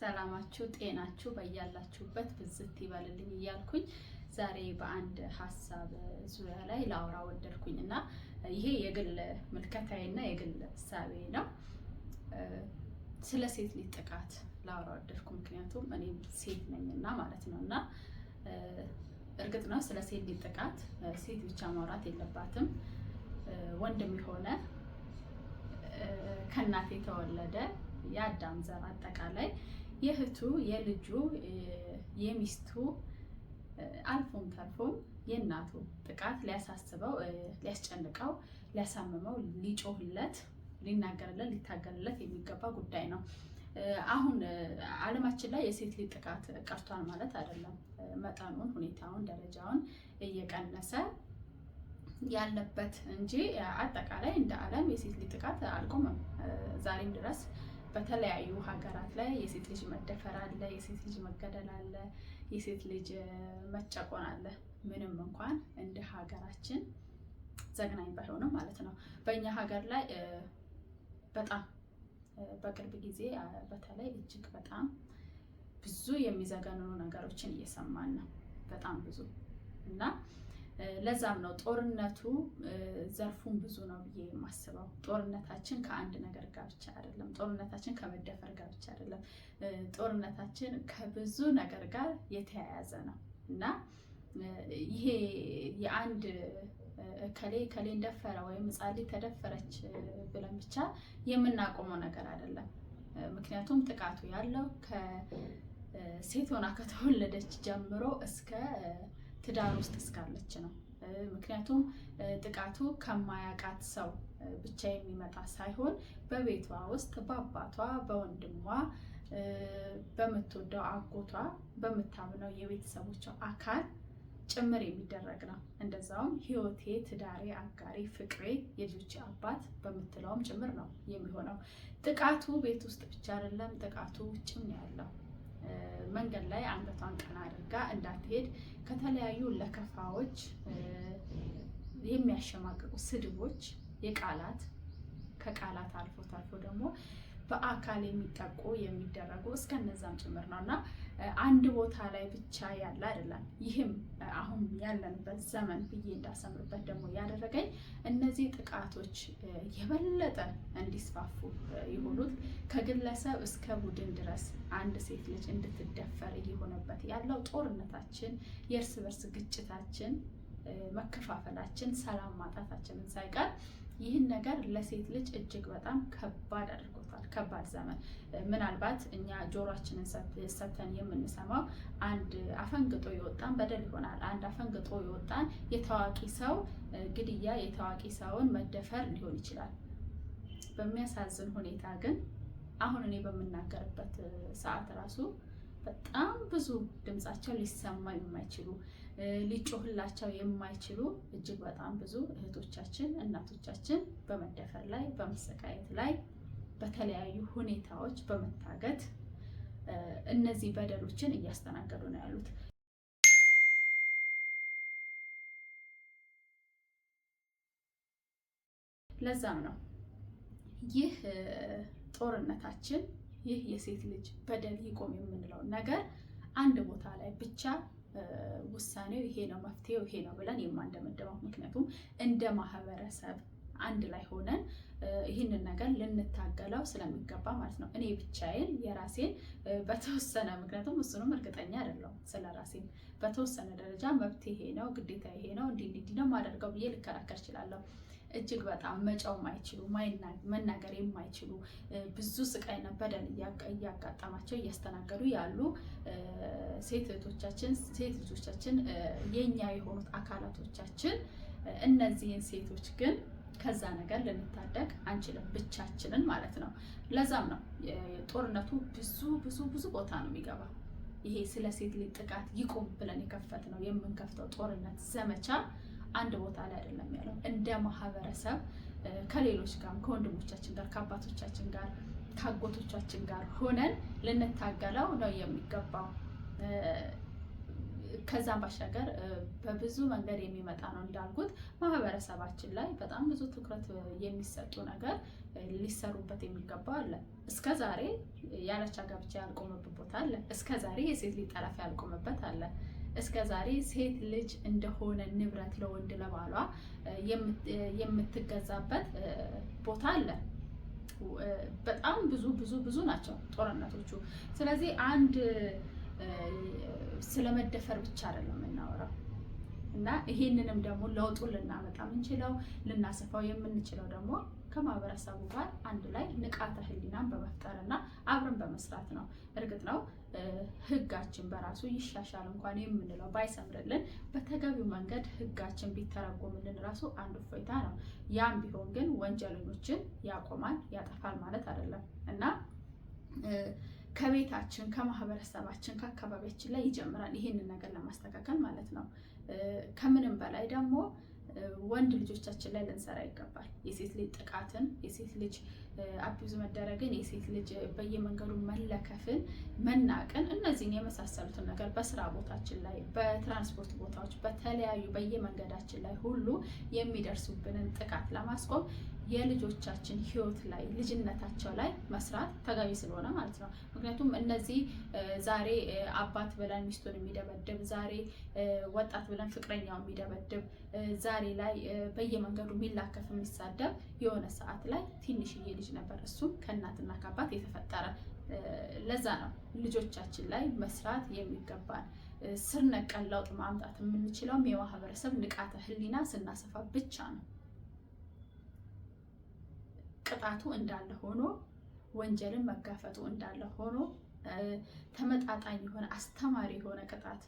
ሰላማችሁ ጤናችሁ በያላችሁበት ብዝት ይበልልኝ እያልኩኝ ዛሬ በአንድ ሀሳብ ዙሪያ ላይ ላወራ ወደድኩኝ እና ይሄ የግል ምልከታዬና የግል እሳቤ ነው። ስለ ሴት ልጅ ጥቃት ላወራ ወደድኩ። ምክንያቱም እኔም ሴት ነኝና ማለት ነው። እና እርግጥ ነው ስለ ሴት ልጅ ጥቃት ሴት ብቻ ማውራት የለባትም። ወንድም የሆነ ከእናት የተወለደ የአዳም ዘር አጠቃላይ የእህቱ፣ የልጁ፣ የሚስቱ አልፎም ተርፎም የእናቱ ጥቃት ሊያሳስበው፣ ሊያስጨንቀው፣ ሊያሳምመው፣ ሊጮህለት፣ ሊናገርለት፣ ሊታገልለት የሚገባ ጉዳይ ነው። አሁን ዓለማችን ላይ የሴት ልጅ ጥቃት ቀርቷል ማለት አይደለም። መጠኑን፣ ሁኔታውን፣ ደረጃውን እየቀነሰ ያለበት እንጂ አጠቃላይ እንደ ዓለም የሴት ልጅ ጥቃት አልቆመም። ዛሬም ድረስ በተለያዩ ሀገራት ላይ የሴት ልጅ መደፈር አለ፣ የሴት ልጅ መገደል አለ፣ የሴት ልጅ መጨቆን አለ። ምንም እንኳን እንደ ሀገራችን ዘግናኝ ባይሆንም ማለት ነው። በእኛ ሀገር ላይ በጣም በቅርብ ጊዜ በተለይ እጅግ በጣም ብዙ የሚዘገንኑ ነገሮችን እየሰማን ነው። በጣም ብዙ። እና ለዛም ነው ጦርነቱ ዘርፉን ብዙ ነው ብዬ የማስበው። ጦርነታችን ከአንድ ነገር ጋር ብቻ አይደለም። ጦርነታችን ከመደፈር ጋር ብቻ አይደለም። ጦርነታችን ከብዙ ነገር ጋር የተያያዘ ነው። እና ይሄ የአንድ እከሌ እከሌን ደፈረ ወይም ሕፃን ልጅ ተደፈረች ብለን ብቻ የምናቆመው ነገር አይደለም። ምክንያቱም ጥቃቱ ያለው ከሴት ሆና ከተወለደች ጀምሮ እስከ ትዳር ውስጥ እስካለች ነው። ምክንያቱም ጥቃቱ ከማያውቃት ሰው ብቻ የሚመጣ ሳይሆን በቤቷ ውስጥ በአባቷ፣ በወንድሟ፣ በምትወደው አጎቷ፣ በምታምነው የቤተሰቦቿ አካል ጭምር የሚደረግ ነው። እንደዛውም ሕይወቴ፣ ትዳሬ፣ አጋሬ፣ ፍቅሬ፣ የልጆቼ አባት በምትለውም ጭምር ነው የሚሆነው። ጥቃቱ ቤት ውስጥ ብቻ አይደለም፣ ጥቃቱ ውጭም ነው ያለው። መንገድ ላይ አንገቷን ቀና አድርጋ እንዳትሄድ ከተለያዩ ለከፋዎች፣ የሚያሸማቅቁ ስድቦች፣ የቃላት ከቃላት አልፎ ተርፎ ደግሞ በአካል የሚጠቁ የሚደረጉ እስከነዛም ጭምር ነው። እና አንድ ቦታ ላይ ብቻ ያለ አይደለም። ይህም አሁን ያለንበት ዘመን ብዬ እንዳሰምርበት ደግሞ ያደረገኝ እነዚህ ጥቃቶች የበለጠ እንዲስፋፉ የሆኑት ከግለሰብ እስከ ቡድን ድረስ አንድ ሴት ልጅ እንድትደፈር እየሆነበት ያለው ጦርነታችን፣ የእርስ በርስ ግጭታችን፣ መከፋፈላችን፣ ሰላም ማጣታችንን ሳይቀር ይህን ነገር ለሴት ልጅ እጅግ በጣም ከባድ አድርጎታል። ከባድ ዘመን። ምናልባት እኛ ጆሯችንን ሰተን የምንሰማው አንድ አፈንግጦ የወጣን በደል ይሆናል። አንድ አፈንግጦ የወጣን የታዋቂ ሰው ግድያ፣ የታዋቂ ሰውን መደፈር ሊሆን ይችላል። በሚያሳዝን ሁኔታ ግን አሁን እኔ በምናገርበት ሰዓት ራሱ በጣም ብዙ ድምጻቸው ሊሰማ የማይችሉ፣ ሊጮህላቸው የማይችሉ እጅግ በጣም ብዙ እህቶቻችን፣ እናቶቻችን በመደፈር ላይ፣ በመሰቃየት ላይ፣ በተለያዩ ሁኔታዎች በመታገት እነዚህ በደሎችን እያስተናገዱ ነው ያሉት። ለዛም ነው ይህ ጦርነታችን፣ ይህ የሴት ልጅ በደል ይቆም የምንለው ነገር አንድ ቦታ ላይ ብቻ ውሳኔው ይሄ ነው፣ መፍትሄው ይሄ ነው ብለን የማንደመደመው። ምክንያቱም እንደ ማህበረሰብ አንድ ላይ ሆነን ይህንን ነገር ልንታገለው ስለሚገባ ማለት ነው። እኔ ብቻዬን የራሴን በተወሰነ፣ ምክንያቱም እሱንም እርግጠኛ አይደለሁም ስለ ራሴን፣ በተወሰነ ደረጃ መብት ይሄ ነው፣ ግዴታ ይሄ ነው፣ እንዲህ እንዲህ ነው የማደርገው ብዬ ልከራከር እችላለሁ። እጅግ በጣም መጫው የማይችሉ፣ መናገር የማይችሉ፣ ብዙ ስቃይና በደል እያጋጠማቸው እያስተናገዱ ያሉ ሴት እህቶቻችን፣ ሴት ልጆቻችን፣ የኛ የሆኑት አካላቶቻችን፣ እነዚህን ሴቶች ግን ከዛ ነገር ልንታደግ አንችልም ብቻችንን ማለት ነው። ለዛም ነው ጦርነቱ ብዙ ብዙ ብዙ ቦታ ነው የሚገባው። ይሄ ስለ ሴት ልጅ ጥቃት ይቁም ብለን የከፈትነው የምንከፍተው ጦርነት ዘመቻ አንድ ቦታ ላይ አይደለም ያለው። እንደ ማህበረሰብ ከሌሎች ጋር፣ ከወንድሞቻችን ጋር፣ ከአባቶቻችን ጋር፣ ከአጎቶቻችን ጋር ሆነን ልንታገለው ነው የሚገባው። ከዛም ባሻገር በብዙ መንገድ የሚመጣ ነው። እንዳልኩት ማህበረሰባችን ላይ በጣም ብዙ ትኩረት የሚሰጡ ነገር ሊሰሩበት የሚገባው አለ። እስከ ዛሬ ያላቻ ጋብቻ ያልቆመበት ቦታ አለ። እስከ ዛሬ የሴት ልጅ ጠለፋ ያልቆመበት አለ። እስከ ዛሬ ሴት ልጅ እንደሆነ ንብረት ለወንድ ለባሏ የምትገዛበት ቦታ አለ። በጣም ብዙ ብዙ ብዙ ናቸው ጦርነቶቹ። ስለዚህ አንድ ስለመደፈር ብቻ አይደለም የምናወራው እና ይሄንንም ደግሞ ለውጡን ልናመጣ የምንችለው፣ ልናሰፋው የምንችለው ደግሞ ከማህበረሰቡ ጋር አንድ ላይ ንቃተ ህሊናን በመፍጠር እና አብረን በመስራት ነው። እርግጥ ነው ህጋችን በራሱ ይሻሻል እንኳን የምንለው ባይሰምርልን በተገቢው መንገድ ህጋችን ቢተረጎምልን ራሱ አንድ እፎይታ ነው። ያም ቢሆን ግን ወንጀለኞችን ያቆማል፣ ያጠፋል ማለት አይደለም እና ከቤታችን፣ ከማህበረሰባችን፣ ከአካባቢያችን ላይ ይጀምራል ይሄንን ነገር ለማስተካከል ማለት ነው። ከምንም በላይ ደግሞ ወንድ ልጆቻችን ላይ ልንሰራ ይገባል። የሴት ልጅ ጥቃትን፣ የሴት ልጅ abuse መደረግን፣ የሴት ልጅ በየመንገዱ መለከፍን፣ መናቅን፣ እነዚህን የመሳሰሉትን ነገር በስራ ቦታችን ላይ፣ በትራንስፖርት ቦታዎች፣ በተለያዩ በየመንገዳችን ላይ ሁሉ የሚደርሱብንን ጥቃት ለማስቆም የልጆቻችን ህይወት ላይ፣ ልጅነታቸው ላይ መስራት ተገቢ ስለሆነ ማለት ነው። ምክንያቱም እነዚህ ዛሬ አባት ብለን ሚስቱን የሚደበድብ፣ ዛሬ ወጣት ብለን ፍቅረኛው የሚደበድብ፣ ዛሬ ላይ በየመንገዱ የሚላከፍ፣ የሚሳደብ የሆነ ሰዓት ላይ ትንሽዬ ልጅ ነበር። እሱም ከእናትና ከአባት የተፈጠረ። ለዛ ነው ልጆቻችን ላይ መስራት የሚገባን። ስር ነቀል ለውጥ ማምጣት የምንችለውም የማህበረሰብ ንቃተ ህሊና ስናሰፋ ብቻ ነው። ቅጣቱ እንዳለ ሆኖ፣ ወንጀልን መጋፈጡ እንዳለ ሆኖ፣ ተመጣጣኝ የሆነ አስተማሪ የሆነ ቅጣት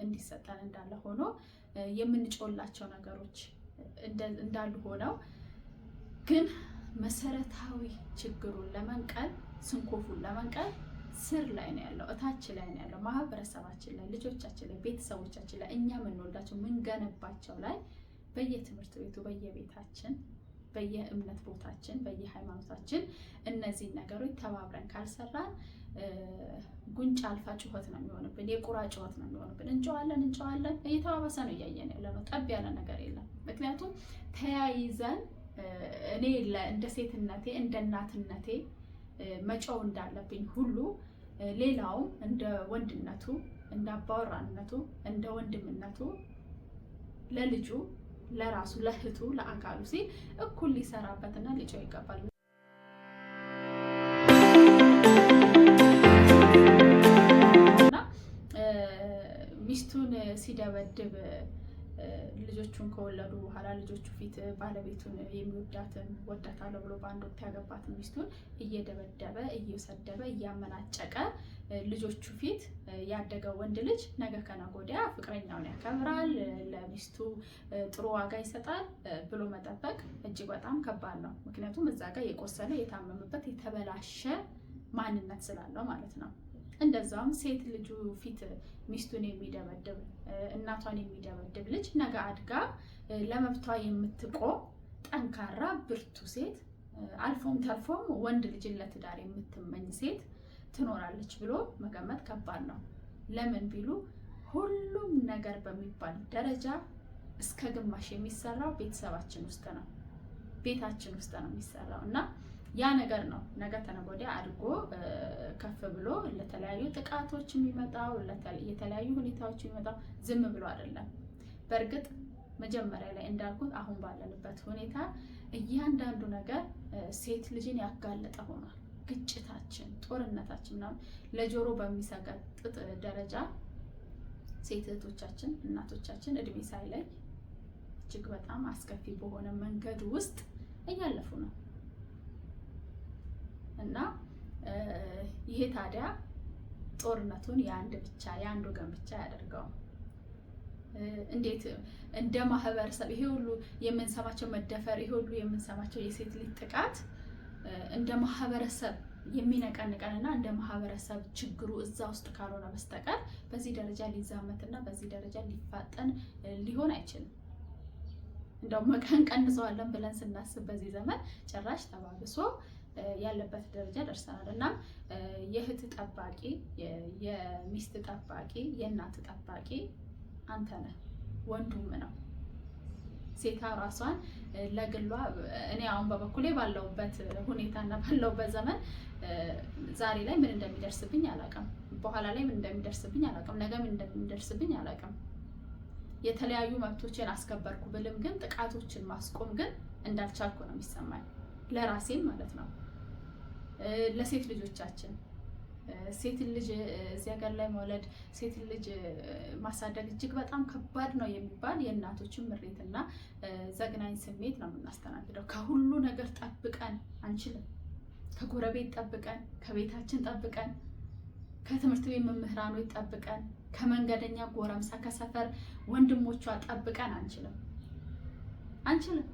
እንዲሰጠን እንዳለ ሆኖ፣ የምንጮላቸው ነገሮች እንዳሉ ሆነው ግን መሰረታዊ ችግሩን ለመንቀል፣ ስንኮፉን ለመንቀል ስር ላይ ነው ያለው፣ እታች ላይ ነው ያለው። ማህበረሰባችን ላይ፣ ልጆቻችን ላይ፣ ቤተሰቦቻችን ላይ፣ እኛ የምንወልዳቸው የምንገነባቸው ላይ፣ በየትምህርት ቤቱ፣ በየቤታችን፣ በየእምነት ቦታችን፣ በየሃይማኖታችን እነዚህን ነገሮች ተባብረን ካልሰራን ጉንጭ አልፋ ጩኸት ነው የሚሆንብን፣ የቁራ ጩኸት ነው የሚሆንብን። እንጨዋለን እንጨዋለን፣ እየተባባሰ ነው እያየን ያለ ነው። ጠብ ያለ ነገር የለም። ምክንያቱም ተያይዘን እኔ እንደ ሴትነቴ፣ እንደ እናትነቴ መጮህ እንዳለብኝ ሁሉ ሌላውም እንደ ወንድነቱ፣ እንደ አባወራነቱ፣ እንደ ወንድምነቱ ለልጁ፣ ለራሱ፣ ለእህቱ፣ ለአካሉ ሲል እኩል ሊሰራበትና ሊጮህ ይገባል። እና ሚስቱን ሲደበድብ፣ ልጆቹን ከወለዱ በኋላ ልጆቹ ፊት ባለቤቱን፣ የሚወዳትን፣ ወዳታለሁ ብሎ በአንድ ወቅት ያገባትን ሚስቱን እየደበደበ፣ እየሰደበ፣ እያመናጨቀ ልጆቹ ፊት ያደገ ወንድ ልጅ ነገ ከነገ ወዲያ ፍቅረኛውን ያከብራል፣ ለሚስቱ ጥሩ ዋጋ ይሰጣል ብሎ መጠበቅ እጅግ በጣም ከባድ ነው። ምክንያቱም እዛ ጋር የቆሰለ፣ የታመመበት፣ የተበላሸ ማንነት ስላለው ማለት ነው። እንደዛውም ሴት ልጁ ፊት ሚስቱን የሚደበድብ፣ እናቷን የሚደበድብ ልጅ ነገ አድጋ ለመብቷ የምትቆም ጠንካራ ብርቱ ሴት፣ አልፎም ተርፎም ወንድ ልጅን ለትዳር የምትመኝ ሴት ትኖራለች ብሎ መገመት ከባድ ነው። ለምን ቢሉ ሁሉም ነገር በሚባል ደረጃ እስከ ግማሽ የሚሰራው ቤተሰባችን ውስጥ ነው፣ ቤታችን ውስጥ ነው የሚሰራው እና ያ ነገር ነው ነገ ተነገ ወዲያ አድጎ ከፍ ብሎ ለተለያዩ ጥቃቶች የሚመጣው፣ የተለያዩ ሁኔታዎች የሚመጣው ዝም ብሎ አይደለም። በእርግጥ መጀመሪያ ላይ እንዳልኩት አሁን ባለንበት ሁኔታ እያንዳንዱ ነገር ሴት ልጅን ያጋለጠ ሆኗል። ግጭታችን፣ ጦርነታችን ምናምን ለጆሮ በሚሰቀጥጥ ደረጃ ሴት እህቶቻችን፣ እናቶቻችን እድሜ ሳይለይ እጅግ በጣም አስከፊ በሆነ መንገድ ውስጥ እያለፉ ነው። እና ይሄ ታዲያ ጦርነቱን የአንድ ብቻ፣ የአንድ ወገን ብቻ አያደርገውም። እንዴት እንደ ማህበረሰብ ይሄ ሁሉ የምንሰማቸው መደፈር፣ ይሄ ሁሉ የምንሰማቸው የሴት ልጅ ጥቃት እንደ ማህበረሰብ የሚነቀንቀንና እንደ ማህበረሰብ ችግሩ እዛ ውስጥ ካልሆነ በስተቀር በዚህ ደረጃ ሊዛመትና በዚህ ደረጃ ሊፋጠን ሊሆን አይችልም። እንደው መቀን ቀንሰዋለን ብለን ስናስብ በዚህ ዘመን ጭራሽ ተባብሶ ያለበት ደረጃ ደርሰናል። እና የእህት ጠባቂ፣ የሚስት ጠባቂ፣ የእናት ጠባቂ አንተ ነህ፣ ወንዱም ነው። ሴቷ ራሷን ለግሏ፣ እኔ አሁን በበኩሌ ባለሁበት ሁኔታና ባለሁበት ዘመን ዛሬ ላይ ምን እንደሚደርስብኝ አላውቅም። በኋላ ላይ ምን እንደሚደርስብኝ አላውቅም። ነገ ምን እንደሚደርስብኝ አላውቅም። የተለያዩ መብቶችን አስከበርኩ ብልም ግን ጥቃቶችን ማስቆም ግን እንዳልቻልኩ ነው የሚሰማኝ፣ ለራሴም ማለት ነው። ለሴት ልጆቻችን፣ ሴት ልጅ እዚህ ሀገር ላይ መውለድ፣ ሴት ልጅ ማሳደግ እጅግ በጣም ከባድ ነው የሚባል የእናቶችን ምሬትና ዘግናኝ ስሜት ነው የምናስተናግደው። ከሁሉ ነገር ጠብቀን አንችልም። ከጎረቤት ጠብቀን፣ ከቤታችን ጠብቀን፣ ከትምህርት ቤት መምህራኖች ጠብቀን፣ ከመንገደኛ ጎረምሳ፣ ከሰፈር ወንድሞቿ ጠብቀን አንችልም አንችልም።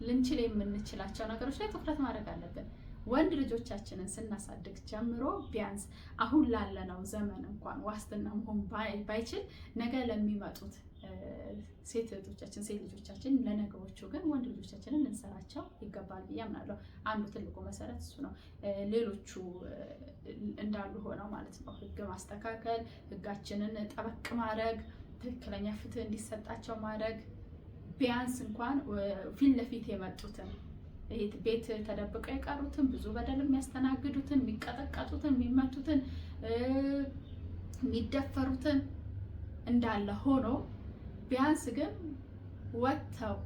ልንችል የምንችላቸው ነገሮች ላይ ትኩረት ማድረግ አለብን። ወንድ ልጆቻችንን ስናሳድግ ጀምሮ ቢያንስ አሁን ላለነው ዘመን እንኳን ዋስትና መሆን ባይችል ነገ ለሚመጡት ሴት እህቶቻችን፣ ሴት ልጆቻችን፣ ለነገዎቹ ግን ወንድ ልጆቻችንን ልንሰራቸው ይገባል ብዬ አምናለሁ። አንዱ ትልቁ መሰረት እሱ ነው። ሌሎቹ እንዳሉ ሆነው ማለት ነው። ህግ ማስተካከል፣ ህጋችንን ጠበቅ ማድረግ፣ ትክክለኛ ፍትህ እንዲሰጣቸው ማድረግ፣ ቢያንስ እንኳን ፊት ለፊት የመጡትን፣ ቤት ተደብቀው የቀሩትን፣ ብዙ በደል የሚያስተናግዱትን፣ የሚቀጠቀጡትን፣ የሚመቱትን፣ የሚደፈሩትን እንዳለ ሆኖ ቢያንስ ግን ወጥተው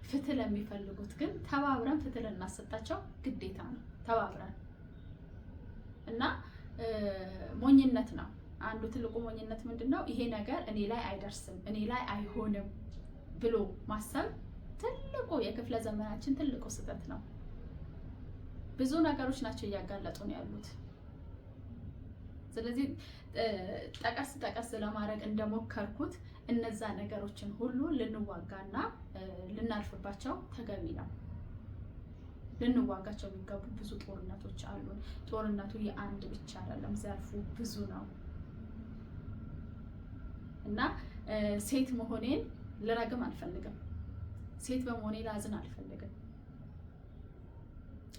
ፍትህ ለሚፈልጉት ግን ተባብረን ፍትህ ልናሰጣቸው ግዴታ ነው። ተባብረን እና ሞኝነት ነው። አንዱ ትልቁ ሞኝነት ምንድን ነው? ይሄ ነገር እኔ ላይ አይደርስም፣ እኔ ላይ አይሆንም ብሎ ማሰብ ትልቁ የክፍለ ዘመናችን ትልቁ ስህተት ነው። ብዙ ነገሮች ናቸው እያጋለጡ ነው ያሉት። ስለዚህ ጠቀስ ጠቀስ ለማድረግ እንደሞከርኩት እነዛ ነገሮችን ሁሉ ልንዋጋና ልናልፍባቸው ተገቢ ነው። ልንዋጋቸው የሚገቡ ብዙ ጦርነቶች አሉን። ጦርነቱ የአንድ ብቻ አይደለም፣ ዘርፉ ብዙ ነው እና ሴት መሆኔን ልረግም አልፈልግም። ሴት በመሆኔ ላዝን አልፈልግም።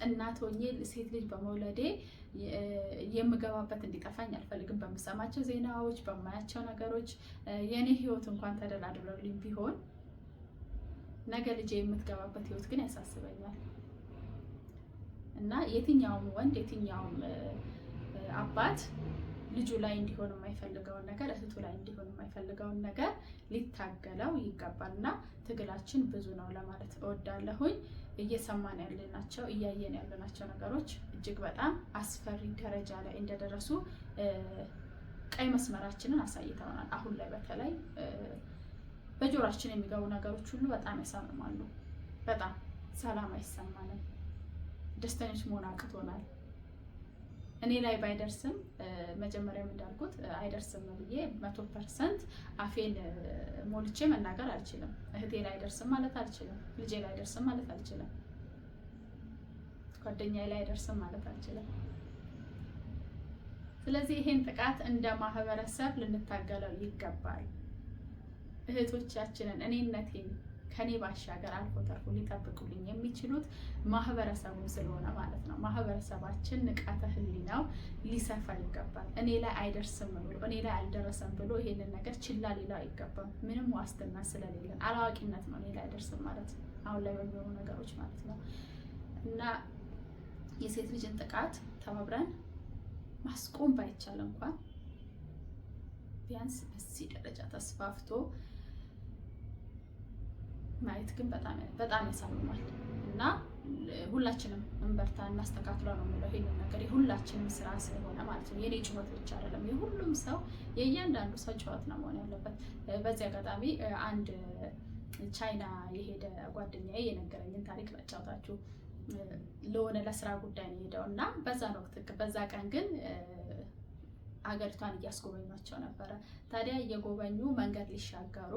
እናት ሆኜ ሴት ልጅ በመውለዴ የምገባበት እንዲጠፋኝ አልፈልግም። በምሰማቸው ዜናዎች፣ በማያቸው ነገሮች የእኔ ህይወት እንኳን ተደላድሎልኝ ቢሆን ነገ ልጄ የምትገባበት ህይወት ግን ያሳስበኛል እና የትኛውም ወንድ፣ የትኛውም አባት ልጁ ላይ እንዲሆን የማይፈልገውን ነገር፣ እህቱ ላይ እንዲሆን የማይፈልገውን ነገር ሊታገለው ይገባል እና ትግላችን ብዙ ነው ለማለት እወዳለሁኝ። እየሰማን ያለናቸው፣ እያየን ያለናቸው ነገሮች እጅግ በጣም አስፈሪ ደረጃ ላይ እንደደረሱ ቀይ መስመራችንን አሳይተውናል። አሁን ላይ በተለይ በጆሯችን የሚገቡ ነገሮች ሁሉ በጣም ያሳምማሉ። በጣም ሰላም አይሰማንም። ደስተኞች መሆን አቅቶናል። እኔ ላይ ባይደርስም፣ መጀመሪያም እንዳልኩት አይደርስም ብዬ 100% አፌን ሞልቼ መናገር አልችልም። እህቴ ላይ አይደርስም ማለት አልችልም። ልጄ ላይ አይደርስም ማለት አልችልም። ጓደኛዬ ላይ አይደርስም ማለት አልችልም። ስለዚህ ይሄን ጥቃት እንደ ማህበረሰብ ልንታገለው ይገባል። እህቶቻችንን እኔነቴን ከኔ ባሻገር አልፎ ተርፎ ሊጠብቁልኝ የሚችሉት ማህበረሰቡም ስለሆነ ማለት ነው። ማህበረሰባችን ንቃተ ህሊናው ሊሰፋ ይገባል። እኔ ላይ አይደርስም ብሎ፣ እኔ ላይ አልደረሰም ብሎ ይሄንን ነገር ችላ ሊለው አይገባም። ምንም ዋስትና ስለሌለን አላዋቂነት ነው እኔ ላይ አይደርስም ማለት አሁን ላይ በሚሆኑ ነገሮች ማለት ነው። እና የሴት ልጅን ጥቃት ተባብረን ማስቆም ባይቻል እንኳን ቢያንስ በዚህ ደረጃ ተስፋፍቶ ማየት ግን በጣም በጣም ያሳምማል እና ሁላችንም እንበርታ፣ እናስተካክለው ነው የምለው። ይሄንን ነገር የሁላችንም ስራ ስለሆነ ማለት ነው። የኔ ጩኸት ብቻ አይደለም፣ የሁሉም ሰው፣ የእያንዳንዱ ሰው ጩኸት ነው መሆን ያለበት። በዚህ አጋጣሚ አንድ ቻይና የሄደ ጓደኛዬ የነገረኝን ታሪክ ላጫውታችሁ። ለሆነ ለስራ ጉዳይ ነው የሄደው እና በዛን ወቅት፣ በዛ ቀን ግን አገሪቷን እያስጎበኟቸው ነበረ። ታዲያ እየጎበኙ መንገድ ሊሻገሩ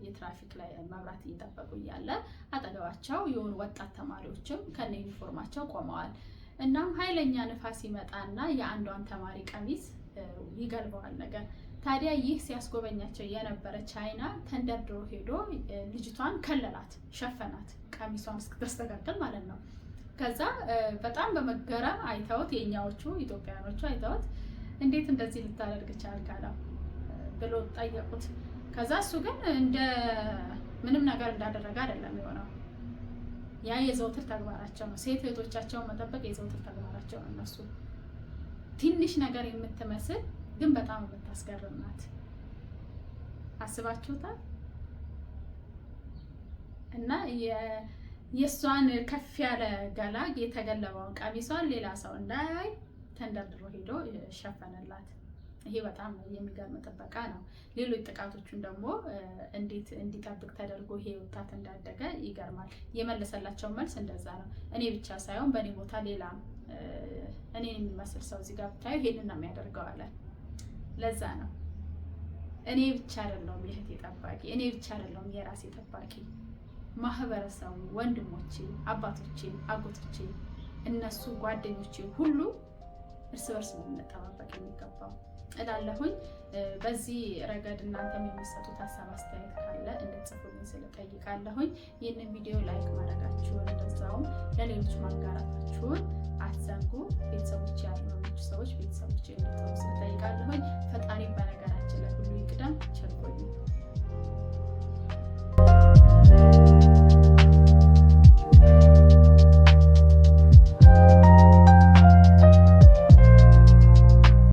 የትራፊክ ላይ መብራት እየጠበቁ እያለ አጠገባቸው የሆኑ ወጣት ተማሪዎችም ከነ ዩኒፎርማቸው ቆመዋል። እናም ኃይለኛ ንፋስ ይመጣና የአንዷን ተማሪ ቀሚስ ይገልበዋል ነገር። ታዲያ ይህ ሲያስጎበኛቸው የነበረ ቻይና ተንደርድሮ ሄዶ ልጅቷን ከለላት፣ ሸፈናት፣ ቀሚሷን እስክተስተካከል ማለት ነው። ከዛ በጣም በመገረም አይተውት፣ የእኛዎቹ ኢትዮጵያኖቹ አይተውት፣ እንዴት እንደዚህ ልታደርግ ቻልክ አለው። ብሎ ጠየቁት። ከዛ እሱ ግን እንደ ምንም ነገር እንዳደረገ አይደለም የሆነው። ያ የዘውትር ተግባራቸው ነው። ሴት እህቶቻቸውን መጠበቅ የዘውትር ተግባራቸው ነው። እነሱ ትንሽ ነገር የምትመስል ግን በጣም የምታስገርም ናት። አስባችሁታል? እና የእሷን ከፍ ያለ ገላ የተገለበውን ቀሚሷን ሌላ ሰው እንዳያይ ተንደርድሮ ሄዶ ሸፈነላት። ይሄ በጣም የሚገርም ጥበቃ ነው። ሌሎች ጥቃቶቹን ደግሞ እንዴት እንዲጠብቅ ተደርጎ ይሄ ወጣት እንዳደገ ይገርማል። የመለሰላቸው መልስ እንደዛ ነው። እኔ ብቻ ሳይሆን በእኔ ቦታ ሌላም እኔን የሚመስል ሰው እዚህ ጋር ብታዩ ይሄንን ነው የሚያደርገው አለ። ለዛ ነው እኔ ብቻ አይደለሁም የእህቴ ጠባቂ፣ እኔ ብቻ አይደለሁም የራሴ ጠባቂ። ማህበረሰቡ፣ ወንድሞቼ፣ አባቶቼ፣ አጎቶቼ፣ እነሱ ጓደኞቼ ሁሉ እርስ በርስ ነው የምንጠባበቅ የሚገባው እላለሁኝ። በዚህ ረገድ እናንተም የሚሰጡት ሀሳብ አስተያየት ካለ እንድትጽፉልኝ ስለጠይቃለሁኝ። ይህንን ቪዲዮ like ማድረጋችሁን እንደዛውም ለሌሎች ማጋራታችሁን አትዘንጉ።